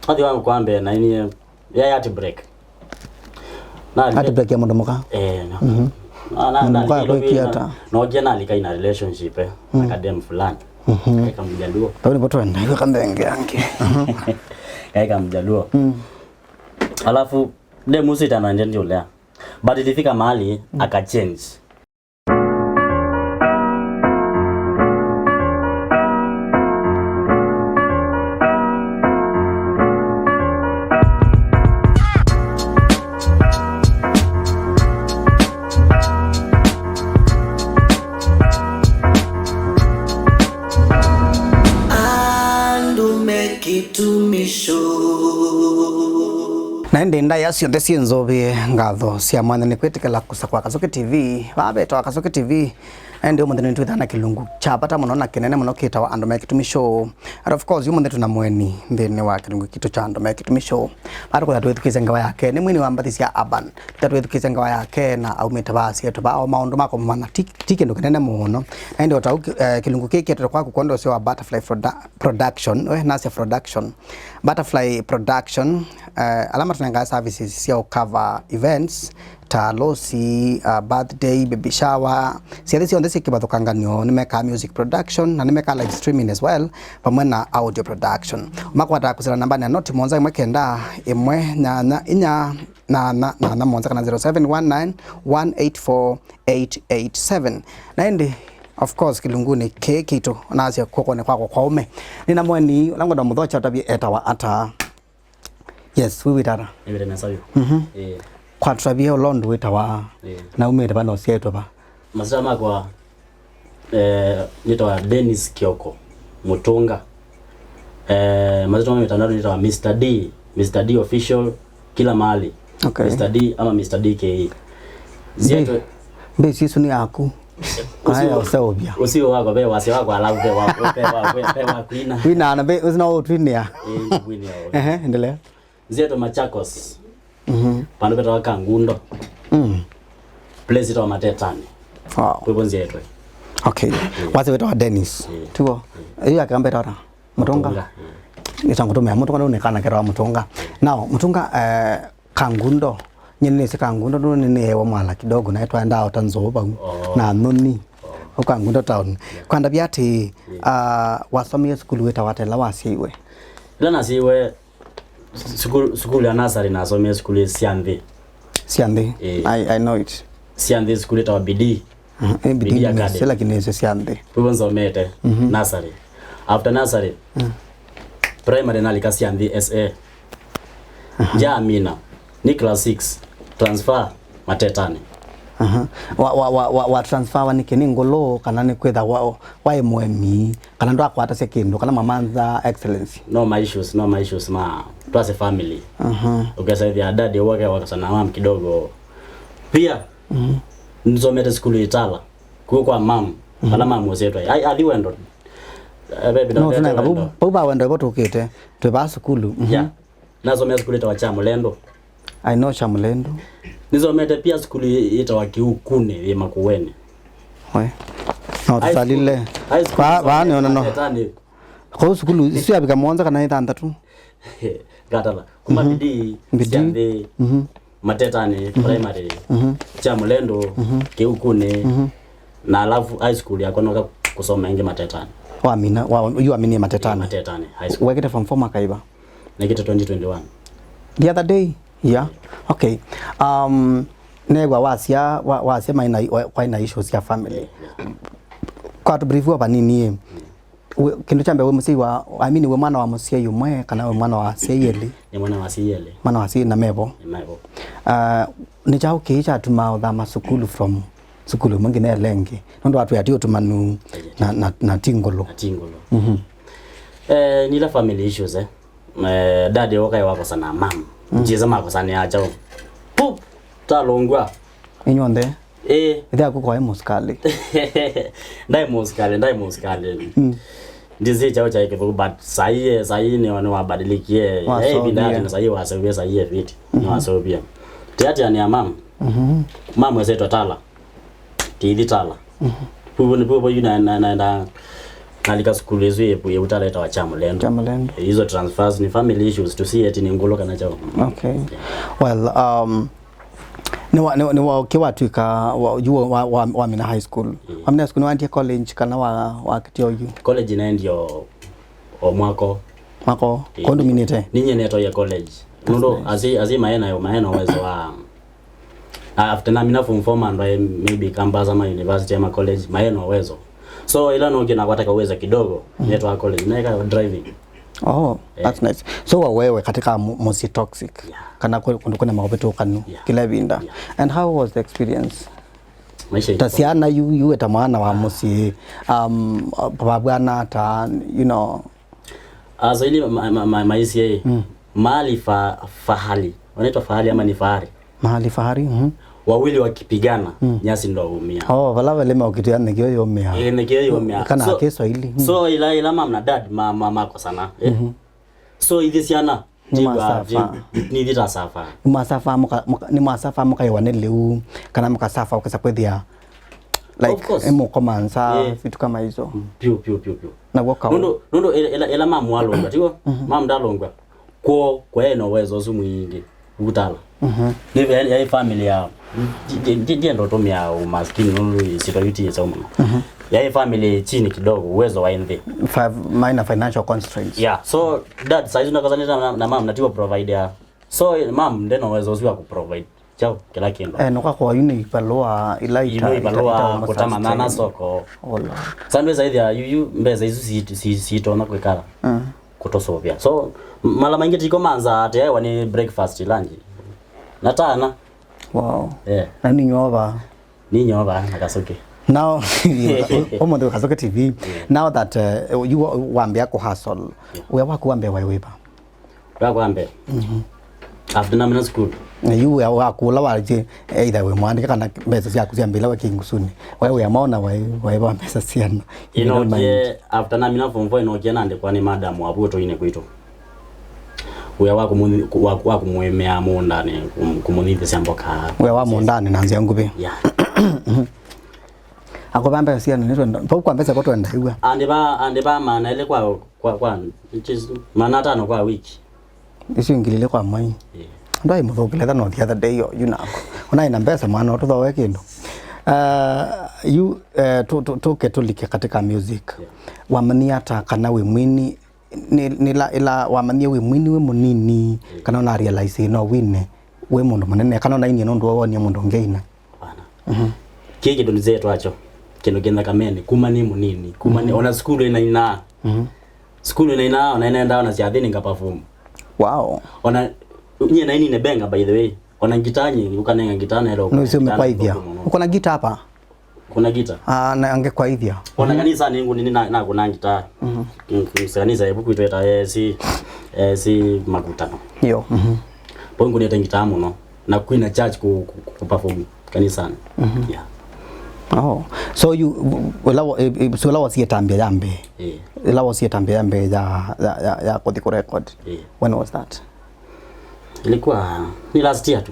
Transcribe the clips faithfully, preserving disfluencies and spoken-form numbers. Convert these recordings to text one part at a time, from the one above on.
Athi wangu kwa mbee na ini ya heartbreak. Na heartbreak ya mũndũ mũka. Eh, no. Mhm. Na na na mũndũ mũka kwĩkia ata? No kia na lika ina relationship eh. Mm. Akadem fulani. Mhm. Kaika mjaluo. Tau ni potwenda hiyo kandenge yangi. Kaika mjaluo. Mm. Alafu dem usi tana ndio lea. But ilifika mahali mm. Aka change. Andũ me kĩtumisho. Na ĩndĩ ndaĩa syonthe syĩ nzũvĩe, ngatho sya mwanya nĩ kwĩtĩkĩla kũsa kwa Kasoke T V. Vaa vetawa Kasoke T V. Na ĩndĩ ũmũnthĩ nĩtwĩthaa na kĩlungu kya vata mũno na kĩnene mũno kĩtawa Andũ me Kĩtumi Show. And of course, ũmũnthĩ twĩna mũeni nthĩnĩ wa kĩlungu kitũ kya Andũ me Kĩtumi Show. Vaa tũkwĩtha twĩthukĩĩsya ngewa yake. Nĩ mwini wa mbathi sya urban. Twĩtha twĩthukĩĩsya ngewa yake na aumĩte vaa asyaĩtwe vaa, o maũndũ ma kũmanya ti, ti kĩndũ kĩnene mũno. Na ĩndĩ o ta ũu ki-, eh, kĩlungu kĩĩ kĩetete kwaku kwondũ ũseo wa Butterfly Produ-, Production, we, nasya Production. Butterfly Production, eh, ala matũnengae services sya ũkava events ta harusi, uh, birthday, baby shower, syathi syonthe syĩ kĩvathũkanganyo, nĩmekaa music production na nĩmekaa live streaming as well, vamwe na audio production. Ũmakwataa kwĩsĩla nambanĩ ya noti mũonza ĩmwe kenda ĩmwe nyanya inya nana nana mũonza kana zero seven one nine one eight four eight eight seven. Na ĩndĩ, of course, kĩlungunĩ kĩĩ kitũ, nasya kw'okonĩ kwakwa kwa ũme. Nĩna mũeni, ũla ngwenda mũthokya ũtavye etawa ata? Yes, we wĩtata. Nĩwĩte nesa vyũ. Mhm. Eh. Kwa tũtavye ũla ũndũ wĩtawa, eh, na umĩte va na ũsyaĩtwe va? Masyĩtwa makwa, eh, nĩtawa Dennis Kioko Mũtũnga. Eh, masyĩtwa ma mĩtandao nĩtawa Mister D, Mister D Official, kila mahali. Okay. Mister D ama Mister D K E. Nzĩtwe. Mbĩ-, mbĩsi isu nĩ yaku. Aya, ũseũvya. Ũsio wakwa ve wasya wakwa, alafu ve wa, ve wa, ve, ve wa kwina. Kwina na ve, ũsina ũtwinĩa. Eh, kwina. Ehe, endelea. Nzĩtwe Machakos. Mhm. Pandu vetawa Kangundo. Mm. Place itawa Matetani. Wow. Kwevo nzĩtwe. Okay. Mm. Wase wetawa Dennis. Mm. Tuo. Mm. Iyo akamba itawa Mũtũnga. Mũtũnga. Mm. Ita ngũtũmĩa Mũtũnga ndio nĩ kana ketawa Mũtũnga. Now, Mũtũnga, eh, Kangundo. Nyie nĩsĩ Kangundo ndio nĩneewa mwala kidogo na twaendaa ota nzou vau. Oh. Na nthoni. Oh. Au Kangundo town. Yeah. Kwandavya atĩ, yeah, ah, wasomie sukulu wĩtawa ata ĩla wasyaiwe? Ĩla nasyaiwe, Sukulu, sukulu ya nasarĩ nasomie sukulu sya nthĩ. Sya nthĩ. Eh. I, I know it. Sya nthĩ sukulu ĩtawa Bidii. Mhm, eh, Bidii Bidii Academy. Nimesema lakini hizo sya nthĩ. Kwa hivyo nsomete, mhm, nasarĩ. After nasarĩ, mm, primary nalika sya nthĩ S A. Aha. Njamina, nĩ class six, transfer Matetani. Aha. Wa, wa, wa, wa, wa transfer wa nĩkĩ, nĩ ngũlũ kana nĩ kwĩtha wa, waĩ mũemi? Kana ndwakwatasya kĩndũ, kana mamantha excellency? No ma issues, no ma issues ma, twase family. Aha. Ũkesa ĩthĩa daddy wake wakasana mam kidogo. Pia, mhm, nisomete sukulu Itala. Kuo kwa mam, mhm, ala mam ũsetwa. Ai, athi wendo. Eh, baby, no, no, tunenga, wendo. Pau, pau pa wendo ivo tukite. Twe ba sukulu. Mhm. Yeah. Nasomea sukulu ĩtawa Chamulendo. I know Chamulendo. Nisomete pia sukulu ĩtawa Kiukuni yĩ Makueni. We. No, high school, tutalile. High school. Ba, ba, nisomete no, no, no. Matetani. Kwa hiyo sukulu isu yavika mũonza kana ĩthanthatu? Ngatala. Kuma, mhm, Bidii, Bidii, sya nthĩ, mhm, Matetani, mhm, primary, mhm, Chamulendo, mhm, Kiukuni, mhm, na alafu high school yakwa noka kusoma ĩngĩ Matetani. Wamina, wa, yu waminie Matetani? Matetani High School. Wekĩte form four mwaka ĩva? Nĩkĩte twenty twenty-one. The other day? Yeah. Okay. Um, neew'a wasya, wa, wasya maina, wa, kwaina issues ya family. Yeah, yeah. Kwa tu brief wa vanini, eh. Mm. We, kĩndũ kya mbee, we mũsyai wa, I mean, we mwana wa mũsyai ũmwe, kana we mwana wa asyai elĩ? Nĩ mwana wa asyai elĩ. Mwana wa asyai na mevo? Nĩ mevo. Ah, nĩ kyaũ kĩĩ kyatumaa ũthama sukulu from sukulu ĩmwe nginya ĩla ĩngĩ? Nũndũ watwĩa ti ũtũmanu na, na, na ti ngũlũ. Na ti ngũlũ. Mhm. Eh, nĩ ila family issues, eh. Eh, daddy wakae wakosana na mam. Mm. Njiĩsa makosanĩa kyaũ. Pup! Talũngw'a. Inyw'onthe? Ĩĩ. Ĩthe yaku kwaĩ mũsikalĩ? Ndaĩ mũsikalĩ, ndaĩ mũsikalĩ. Mm. Ndisi kyaũ kyaĩ kĩthũku, but saĩ, saĩ nĩ, nĩwabadilikie. Wasovie. Ĩvinda yatene saĩ waseũvie, saĩ eviti. Mhm. Nĩwaseũvie. Tiatianĩa mam. Mhm. Mam esetwe Tala. Tiithi Tala. Mhm. Vuvu nĩ vuvu yu na, na, naenda nalika sukulu ĩsu yĩ, yĩ ũtala ĩtawa Chamulendo. Chamulendo. Hizo transfers ni family issues, to see it ni ngulu kana chao. Okay. Well, um, nĩ wa, nĩ, nĩ wa, ũkĩ watwĩka, wa, yu wa, wa, wamina high school. Mm. Wamina high school, nĩwaendie college kana wa, wa kitio yu? College naendie o, o mwako. Mwako, eh, kondu minite? Ninye netoie college. Nũndũ asi, asi maena yo, maena uwezo wa, after namina form four, andũ aĩ maybe campus ama university ama college, maena uwezo. So ila nokie nakwata kauwezo kidogo, mm, netwa college, naeka driving. Oh, yeah, that's nice. So wa wewe katika mu-, mũsyĩ toxic, yeah, kana kũ-, kũndũ kwĩna maũvĩtũkanu, yeah, kĩla ĩvinda. Yeah. And how was the experience? Maisha ta syana yu, yu eta mwana wa mũsyĩ, um, vavwana ata, you know? Aswahili ma, ma, ma, maisha, mm, mahali fa, fahali. Wanaitwa fahali ama ni fahari? Mahali fahari, mhm. Wawili wakipigana, mm, nyasi ndo humia. Oh, vala valima ukitia nikio yomea. Eh, nikio yomea. Kana so, Kiswahili. Mm. So ila, ila mam na dad ma, ma, makosana. Eh? Mhm. So ithi syana, nĩ masafa. Nĩ thita safa. Nĩ masafa mũka, mũka, nĩ masafa mũkaiwa nĩ liu, kana mũkasafa ũkesa kwĩthĩa, like, of course, ĩmũkomansa, yeah, vitu kama hizo. Piu, piu, piu, piu. Na waka. Nũndũ, nũndũ ĩla, ĩla, ĩla mamu alongwa, tigo? Mhm. Mamu ndalongwa. Kwoo, kwa ena uwezo ũsu mwingĩ. Gutala. Mhm. Nĩ ve, yaĩ family ya, ndi, ndi, ndi, ndienda ũtũmĩa umaskini nũndũ sitwa yu ti ĩseo mũno. Mhm. Yaĩ family chini kidogo, uwezo wa nthĩ. Fi-, minor financial constraints. Yeah. So, dad, saizi ndakasanĩte na, na mam, natiwa provide ya. So, mam, ndena uwezo ũsu wa kuprovide chao kila kindu. Eh, nũka kwa yu nĩ ivalũa ila ita-, yu nĩ ivalũa ita-, ita-, kũtama sustain. Nana soko. Ola. Sandwe saithi ya yu, yu, mbesa isu si, si, si, sitona kwĩkala. Mm. Kũtũsũvĩa. So, m-, mala maingĩ tiko manza atĩ aewa nĩ breakfast, lunch. Na tana. Wow. Yeah. Na nĩ nyova. Nĩ nyova na Kasuki. Now, ũmũnthĩ Kasuki T V. Yeah. Now that, uh, you wa-, wambĩa kũ hustle. Yeah. Wĩa waku wambĩa waĩ wĩva? Wĩa kwa mbee. Mhm. After namina school. Na yu wĩa waku ũla waĩ either wĩ mwandĩke kana mbesa syaku syambĩla wa kĩngusuni. Wĩa wĩa mona waĩ, waĩ wa mbesa syana. Inokie, after namina form four, inokie nandĩkwa nĩ madam wa vuo tũine kwitũ. Wĩa wa kũmũ-, wa, wa kũmũĩmĩa mũũndanĩ, kũm-, kũmũnyithĩsya mboka. Wĩa wa mũũndanĩ na nzĩa nguvĩ. Yeah. Akũva mbesa syana nĩtwenda. Vau kwa mbesa vo twenda iw'a. Andĩ va, andĩ va maana elĩ kwa, kwa, kwa, which is maana atano kwa wiki. Isu ngili ilĩ kwa mwai. Yeah. Andũ aĩ mũthũkĩle tha no the other day yo, you know. Ũnaĩ na mbesa mwana ũtũthoe kĩndũ. Uh, you, uh, tu, tu, tuke tulike katika music. Yeah. Wamanyie ata kana wĩ mwini, nĩ, nĩ la, ĩla wamanyie wĩ mwini wĩ mũnini, yeah, kana ũna realize no wine wĩ mũndũ mũnene, kana ũnainie nũndũ wonie mũndũ ũngĩ aina? Hapana. Mhm. Kĩĩ kĩndũ nĩzetwa kyo, kĩndũ kĩ nthakameni, kuma nĩ mũnini, kuma nĩ, mhm, ona sukulu ĩnainaa. Mhm. Sukulu ĩnainaa, ona ĩnaendaa, ona syathĩnĩ nga perform. Wow. Ona nyie nainine benga, by the way. Ona ngitaa nyie, ũkanenga ngitaa naĩle. Nũsĩ ũmĩkwaĩthya. Ũkona ngitaa hapa? Kuna gita. Ah, na angekwaĩthya. Ona, mhm, kanisa nĩ ngũni nĩ na, na kuna gita. Mhm. Mm, kanisa ĩvuku itweta esi, esi makutano. Yo. Mhm. Poi ngũnĩte gita mũno. Na kwina church ku, ku, ku perform kanisani. Mhm. Yeah. Oh. So you, ula, eh, eh, so ula wasie tambia ya mbee. Eh. Ula wasie tambia ya mbee ya, ya, ya, ya kuthi ku record. Eh. When was that? Ilikuwa ni last year tu.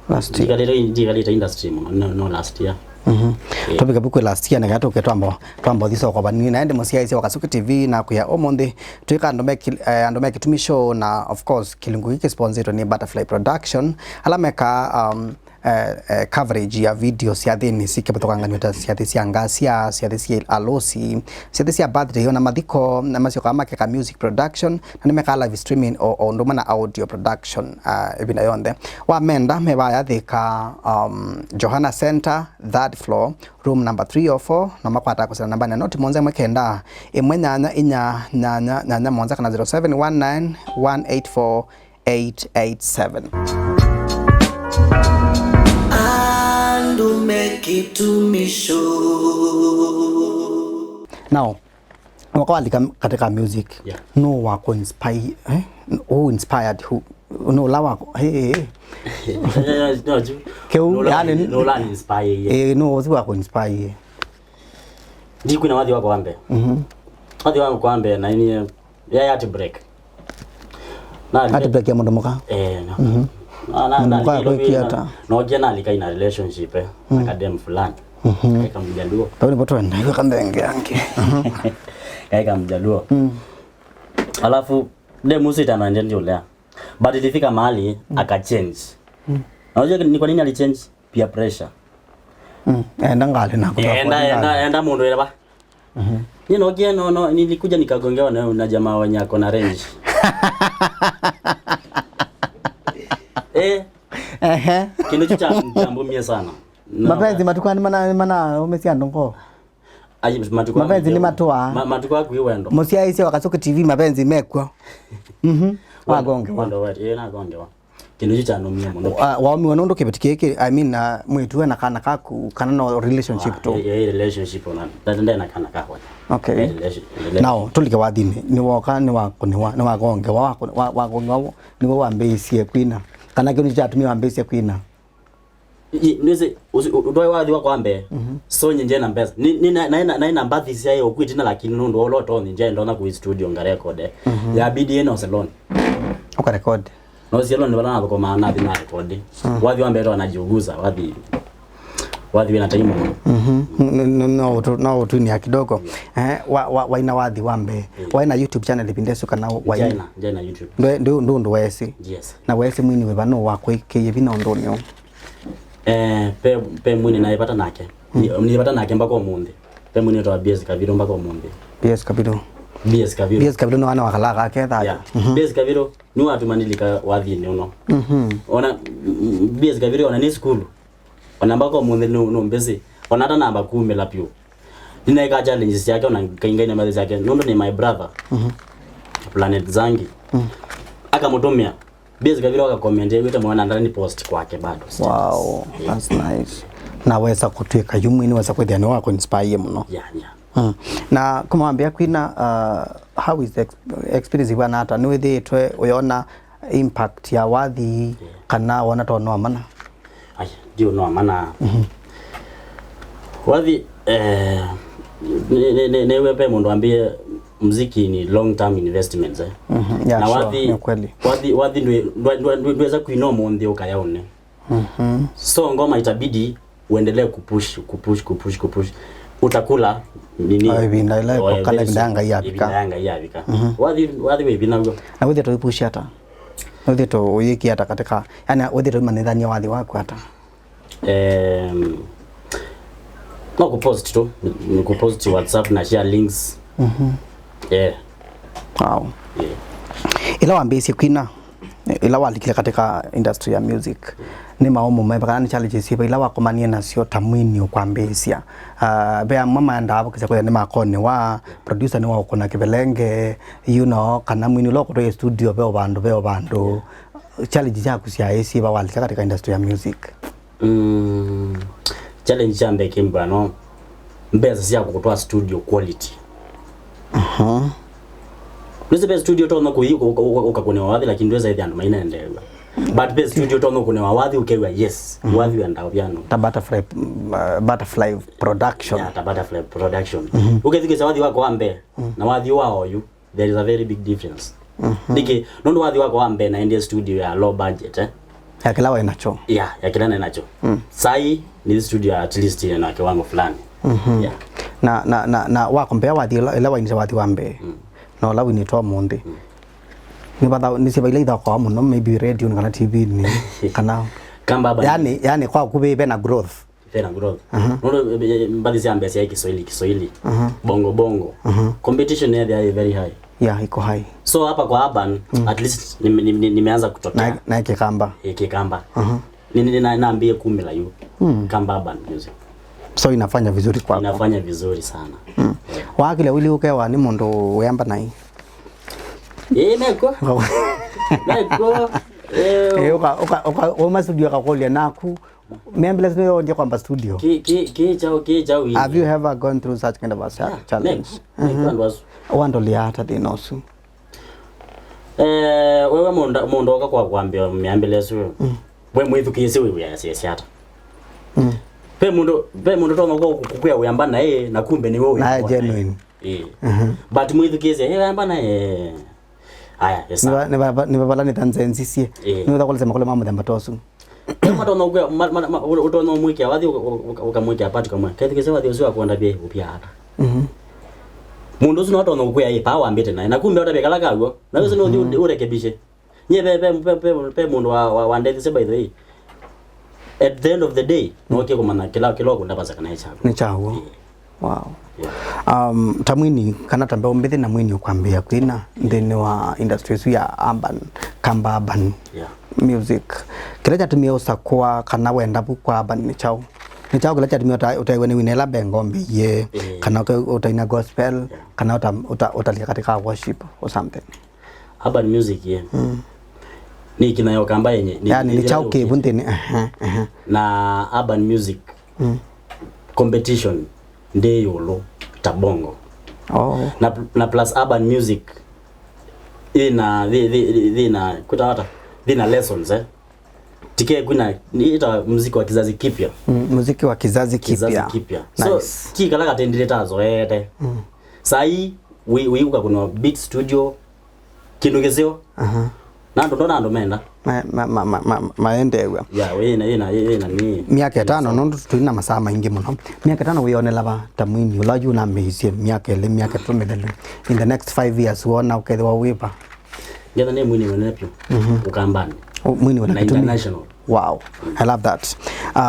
Last year. Ndikalite, ndikalite industry mũno, no, no last year. Mhm. Yeah. Tũvike vu kwĩ last year, nĩkenda tũke twamba, twamba ũthi soko vanini. Na ĩndĩ mũsyaĩĩsya wa Kasuki T V nakwĩa ũmũnthĩ, twĩka andũ me kil-, eh, andũ me kĩtumi show, na of course, kĩlungu gĩkĩ kĩsponsetwe nĩ Butterfly Production, ala mekaa, um, eh, eh, coverage ya video syathĩnĩ sikĩvathũkangany'a ta syathĩ sya ngasya, syathĩ sya alusi, syathĩ sya birthday, ona mathiko, na masyokaa makeka music production, na nĩmekaa live streaming o, o ũndũ ũmwe na audio production, ah, ĩvinda yonthe. Wamenda, me vaya Thika, um, Johana Center, third floor, room number three oh four, na makwata kwĩsĩla nambanĩ ya noti mũonza ĩmwe kenda, ĩmwe nyanya inya nyanya nyanya mũonza kana zero seven one nine one eight four eight eight seven. Andũ me kĩtumi show. Now, mwaka walika katika music, yeah, nũ wa kuinspire, eh? Who inspired who? Nũ ũla wa, hey, hey, hey. Kĩu, yani, nũla inspire. Eh, nũ ũsu wa kuinspire. Ndikwina wathi wakwa wa mbee. Mhm. Wathi wakwa wa mbee na ini ya heartbreak. Na heartbreak ya mũndũ mũka? Eh, no. Mhm. Na, na, mũndũ mũka kwĩkia ata? No, no, nalika ina relationship, eh, mm, na kadem fulani. Mhm. Keka mjaluo. Tau nĩvo twenda, iwe kambenge yange. Mhm. Kaĩ ka Mjaluo. Mm. Alafu, de musu itana ndio ndio lea. But ilifika mahali, mm, aka change. Mm. Na unajua ni kwa nini ali change? Peer pressure. Mm. Enda ngali na kutoa enda, enda, enda mũndũ ĩrĩa ba. Mhm. Ninokie no, no, nilikuja nikagongewa na, na jamaa wenye ako na range. Eh, ehe, kĩndũ kĩu kya, kyambũmie sana. No, mapenzi matukwani mana, mana umĩsya andũ ngoo. Ai, matuko mapenzi nĩ matũaa. Ma-, matuko aku wendo. Mũsyaĩĩsya wa Kasuku T V mapenzi mekw'o. Mhm. Wagongewa. Wendo wa, eh, nagongewa. Kĩndũ kĩu kyanũmie mũno. Wa-, waũmiwe nũndũ kĩveti kĩkĩ, I mean, uh, mwĩĩtu we na kana kaku, kana no relationship tu? Ah, eh, eh, relationship ona. Nda-, nda-, ndena kana kakwa. Okay. Eh, relation-, relation-. Now, tũlike wathinĩ, nĩwoka, nĩwakũnĩwa, nĩwagongewa, wakũ-, wa-, wagongewa, nĩwe wambĩĩsie kwina? Kana kĩndũ kyatumie wambĩĩsie kwina? I-, nĩsĩ, ũsi-, ũ-, ndwaĩ wathi wakwa mbee. Mhm. So, nye nje na mbesa. Ni, ni, na, na, na, na mbathi syaĩ ũkwĩtina, lakini nũndũ wa ũla ũtonyi nje ndona kũi studio ngarekode. Mhm. Yabidi ĩno salon. Ũkarekode. No salon nĩ vala nathũkũmaa nathi na rekode. Mm. Wathi wa mbee twa najiuguza, wathi, wathi wĩna time mũno. Mhm. N-, n-, n-, no ũtu-, no ũtunia kidogo. Yeah. Eh, wa, wa, waina wathi wa mbee. Yeah. Waina YouTube channel ĩvinda ĩsu kana waina? Njaina, njaina YouTube. Ndũ, ndũ, ndũ, ndũ wesi. Yes. Na wesi mwini wĩva nũ wakwĩkĩie vinya ũndũnĩ ũũ? Eh, pe, pe mwini naĩ vata nake. Mm. Ni, ni vata nake mpaka ũmũnthĩ. Pe mwini wĩtawa B S Kaviru mpaka ũmũnthĩ. B S Kaviru. B S Kaviru. B S Kaviru nĩ wana wa kalaka ke thayũ. Yeah. Mhm. B S Kaviru nĩ watuma nilika wathinĩ ũno. Mhm. Ona, mm, B S Kaviru ona nĩ sukulu. Ona mpaka ũmũnthĩ nũ, nũ mbĩsĩ. Ona ata namba kumĩla piũ. Ninaika challenges yake ona kaingaina mbathi yake. Nũndũ nĩ my brother. Mhm. Planet Zangi. Mm. Akamũtũmĩa. Base Kavira waka comment ewĩte mwana ndani post kwake bado. Wow, that's nice. Na wesa kũtwĩka yu mwini wesa kwĩthĩa nĩ wa kũinspire mũno. Yeah, yeah. Mm. Na kuma wambia kwina, uh, how is the ex-, experience ĩvana ata? Nĩwĩthĩĩtwe ũyona impact ya wathi, yeah, kana wona to no mana? Ai, ndio no mana. Mhm. Wathi, eh, nĩ, nĩ, nĩ, nĩwe pe mũndũ ambie muziki ni long term investments, eh. Mhm, yeah, na sure, wathi, nĩ kweli. Wathi, wathi ndwĩ-, ndwĩ-, ndwĩ-, ndwĩ-, ndwĩza kuina ũmũnthĩ ũkaya ũne. Mhm. So ngoma itabidi uendelee kupush, kupush, kupush, kupush. Utakula nini? Ah, ivinda ila iko, oh, kana very ivinda soon. Yanga yavika. Ivinda yanga yavika. Mhm. Wathi, wathi wĩ vina guo. Na wĩthĩtwe ũipush ata? Wĩthĩtwe ũyĩkia ata katika, yani wĩthĩtwe ũimanĩthania wathi waku ata? Em, no kupost tu, ni kupost WhatsApp na share links. Mhm. Yeah. Wow. Yeah. Ila wambĩĩsye kwina, ila walikile katika industry ya music, nĩ maũmũ meva kana nĩ challenges iva ila wakomanie nasyo ta mwini ũkwambĩĩsya? Ah, ve amwe maendaa vokisya kwĩthĩa nĩ makoniwa, producer nĩ waũkũna kĩvelenge, you know, kana mwini ũla ũkũtwaie studio ve o vandũ, ve o vandũ. Yeah. Challenge syaku syaĩ syĩva walika katika industry ya music? Mm, challenge sya mbee kĩmbano, mbesa sya kũtwaa studio quality. Aha. Nĩsĩ ve studio tonya kũi ũka-, ũka-, ũkakũnĩwa wathi, lakini ndwĩsa ĩthĩa andũ mainendeew'a. But ve studio tonya ũkũnĩwa wathi ũkew'a, yes, mhm, wathi wenda ũvyano. Ta Butterfly, mm, uh, Butterfly Production. Yeah, ta Butterfly Production. Mhm. Ũkethukĩsya wathi wako wa mbee, mm, na wathi wa oyu. There is a very big difference. Mhm. Nĩkĩ? Nũndũ wathi wakwa wa mbee naendie studio ya low budget, eh? Ya kĩla waĩ nakyo. Yeah, ya kĩla naĩ nakyo. Mm. Sai nĩ studio at least ĩna kiwango fulani. Mhm. Yeah. Na, na, na, na wakombea wathi ĩla, ĩla wainĩte wathi wa mbee, mm, na ũla winĩtwe ũmũnthĩ. Mm. Nĩ vatha, nĩ syĩva ila ithakoa mũno, maybe radio kana T V-nĩ, kana Kamba bana. Yani, yani kwaku ve, ve na growth. Ve na growth. Aha. Nũndũ, eh, eh, mbathi sya mbee syaĩ Kiswahili, Kiswahili. Aha. Bongo, bongo. Aha. Competition yethĩa ĩ very high. Yeah, iko high. So hapa kwa urban, mm, at least nime-, nime-, nimeanza kutokea. Na, na Kikamba. Eh, Kikamba. Aha. Ni, ni, na, nambie kumila yu. Mm. Kamba urban music. So inafanya vizuri kwako. Inafanya vizuri sana. Mm. Wakile wili ũkewa nĩ mũndũ wĩamba naĩ? Eh, neko. Neko. Eh, eh, uka, uka, uka, uma studio akakulia naku. Meambilas nĩ yonje kwamba studio. Ki, ki, ki chao, ki chao hivi. Have you ever gone through such kind of a cha-, yeah, challenge? Next. Mhm. Next. Wandolia ata thĩna ũsu? Eh, wewe mũndũ, mũndũ oka kwa kwambia meambilas wewe. Mm. We mwĩthukĩĩsye wĩw'ĩa siasa ata? Mm. Pe mũndũ, pe mũndũ tonya kwa kukwĩa wĩamba naĩ, na kumbe nĩ wewe. Na genuine. Eh. Mhm. But mwĩthukĩĩsye, eh, wĩamba naĩ. Aya, yes, sir. Nĩva-, nĩva-, nĩvavala nĩthanzenzisie. Eh. Nĩwĩtha kũlesya makũlyo ma mũthemba ta ũsu. Matonya ũkwĩa, ma-, ma-, ma-, ũtonya ũmwĩkĩa wathi ũka-, ũka-, ũkamwĩkĩa part kamwe. Kethukĩĩsye wathi ũsu akwenda bie ũpia ata. Mhm. Mũndũ ũsu no atonya kũkwĩa, "Ĩ, paa wambĩte naĩ." Na kumbe ũtavye kala kaw'o. Na wĩsĩ no ũthi ũrekebishe. Nye ve, ve, ve, ve, ve mũndũ wa, wa, wandethisye, by the way. At the end of the day, no ũke kũmanya kĩla, kĩla ũkũndavasya kana ĩ kyaw'o. Nĩ kyaw'o. Yeah. Wow. Yeah. Um, ta mwini, kana ta mbeũ mbĩthĩ na mwini ũkwambĩĩa kwina nthĩnĩ wa industry ĩsu ya urban, kamba urban Yeah. music. Kĩla kyatumie ũsakũa kana wenda vu kwa urban nĩ kyaũ? Nĩ kyaũ kĩla kyatumie ũta-, ũtaiwe nĩ wina ĩla mbee ngombe iye, Eh. kana ũke-, ũtaina gospel, Yeah. kana ũta-, ũta-, ũtalika katika worship or something? Urban music, yeah. Mm. Nĩ kĩna ya ũkamba yenye, nĩ, Yani, nĩ nĩ kyaũ kĩvu nthĩnĩ? Ehe, ehe. Na urban music, Mm. competition ndĩ ĩũlũ ta bongo. Oh. Na, na plus urban music ĩna, thĩ, thĩ, thĩ, thĩna, kwĩtawa ata? Thĩna lessons, eh? Tike kwina, ĩta muziki wa kizazi kipya. Mm, muziki wa kizazi kipya. Kizazi kipya. So, Nice. Ki kala katendile tazoete. Mm. Sai, we, we uka kuna beat studio, kĩndũ kĩseo. Aha. Na andũ ndona andũ menda. Ma-, ma-, ma-, ma-, ma-, maendeew'a. Ya, wĩna, wĩna, wĩna nĩ. Myaka ĩtano, nũndũ tũi na masaa maingĩ mũno. Myaka ĩtano wĩyonela va ta mwini ũla yu nambĩĩisye myaka ĩlĩ, myaka ĩtatũ mĩthelu. In the next five years, wona ũkethĩwa wĩ va? Ngetha nĩ mwini mũnene vyũ. Mhm. Ũkambanĩ. Ũ-, mwini wĩna Na kĩtumi. International. Wow, I love that. Uh,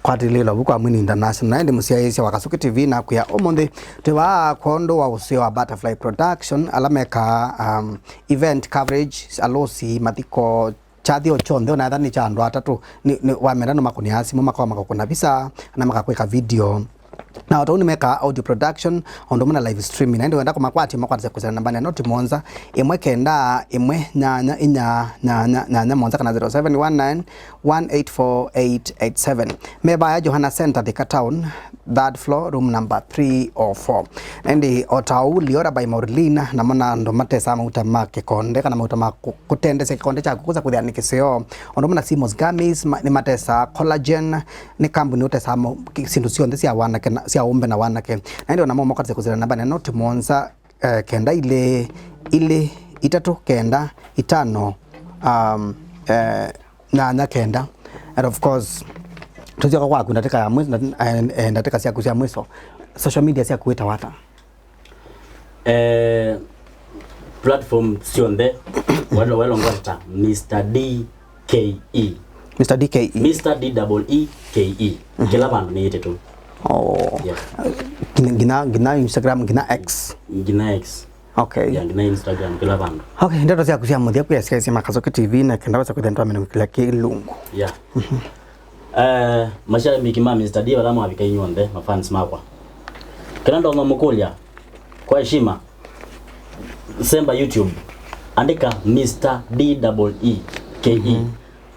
kwatĩlĩĩlwa vu kwa mwini international. Na ĩndĩ mũsyaĩĩsya wa Kasuki T V nakwĩa ũmũnthĩ twĩ vaa kwondũ wa ũseo wa Butterfly Production, ala mekaa, um, event coverage, alusi, mathiko, kyathĩo kyonthe, ona etha nĩ kya andũ atatũ, nĩ, nĩ, wamenda nũmakũnĩaa simũ, makoa makakũna visa, kana makakwĩka video. Na o ta ũu nĩmekaa audio production, o ũndũ ũmwe na live streaming. Na ĩndĩ wenda kũmakwatya, makwatĩsya kwĩsĩla nambanĩ ya noti mũonza, ĩmwe kenda, ĩmwe, nyanya, inya, nyanya, nyanya, mũonza, kana zero seven one nine, one eight four eight eight seven. Me vaya Johana Center, Thika Town, third floor, room number three oh four. Na ĩndĩ o ta ũu, Liora by Maureen, namo na andũ matesaa mauta ma kĩkonde, kana mauta ma kũ-, kũtendesya kĩkonde kyaku kũsa kwĩthĩa nĩ kĩseo. O ũndũ ũmwe na Simos Gummies, ma-, nĩmatesaa collagen, nĩ kambuni ũtesaa mo-, ki-, syĩndũ syonthe sya wanake na, sya ũmbe na wanake. Na ĩndĩ onamo makwatĩsya kwĩsĩla nambanĩ ya noti mũonza, eh, kenda ilĩ, ilĩ, itatũ, kenda, itano, um, eh, nyanya kenda. And of course, tũsyoka kwaku ndatĩka ya mwiso, ndat-, eh, eh, ndatĩka syaku sya mwiso. Social media syaku wĩtawa ata? Eh, platform syonthe, welo, welo ngwata Mister D K E. Mister D K E. Mister D double E K E. Mhm. Kĩla vandũ nĩ ĩtetũ. Oh. Yeah. Ngina, ngina, ngina Instagram, ngina X. Ngina X. Okay. Yeah, ngina Instagram, kĩla vandũ. Okay, ndeto syaku sya mũthya kwĩ asyaĩsya ma Kasuki T V na kenda wesa kwĩthĩa nĩtwamina kĩla kĩlungu. Yeah. Mhm. Eh, mashabiki ma Mister D vala mwavika inyuonthe, mafans makwa. Kĩla ndonya mũkũlya, kwa heshima, semba YouTube, andĩka Mister D double E K E. Mhm.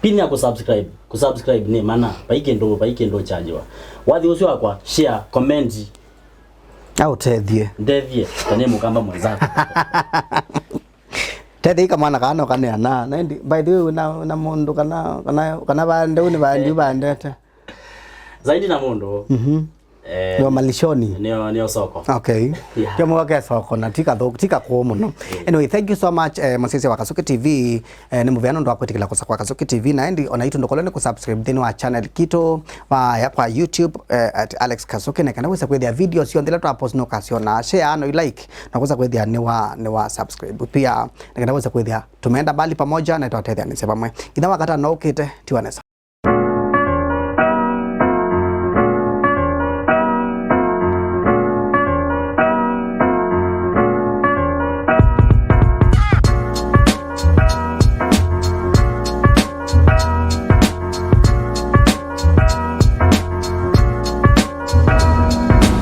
Pin ya kusubscribe, kusubscribe nĩ mana, vai kĩndũ, vai kĩndũ ũkyalĩwa. Wathi ũsu wakwa, share, comment. Aũtethye. Ndethye, kana mũkamba mwenzako. Tethei kamwana kana ũkaneana. Na ĩndĩ, by the way, na, na mũndũ kana, kana, kana vande, ũnĩ vande, eh, vandete. Zaidi na mũndũ. Mhm. Eh, nĩo malishoni. Nĩo, nĩo soko. Okay. Yeah. Kĩo mũka ke soko na tika thũ-, tika kũũ mũno. Yeah. Anyway, thank you so much, eh, mũsyaĩĩsya wa Kasuki T V. Eh, nĩ mũvea nũndũ wa kwĩtĩkĩla kũsa kwa Kasuki T V. Na ĩndĩ ona itũ ndũkolwe nĩ kũsubscribe nthĩnĩ wa channel kitũ, vaya kwa YouTube, eh, at Alex Kasuki, na kana wĩsa kwĩthĩa video syonthe ila twapost nũkasyona. Share no like. Na kũsa kwĩthĩa nĩ wa, nĩ wa subscribe pia, na kana wĩsa kwĩthĩa tumeenda mbali pamoja na twatetheanĩsya vamwe. Nginya wakatano ũkĩte, tiwa nesa.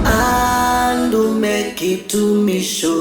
Andũ me kĩtumisho.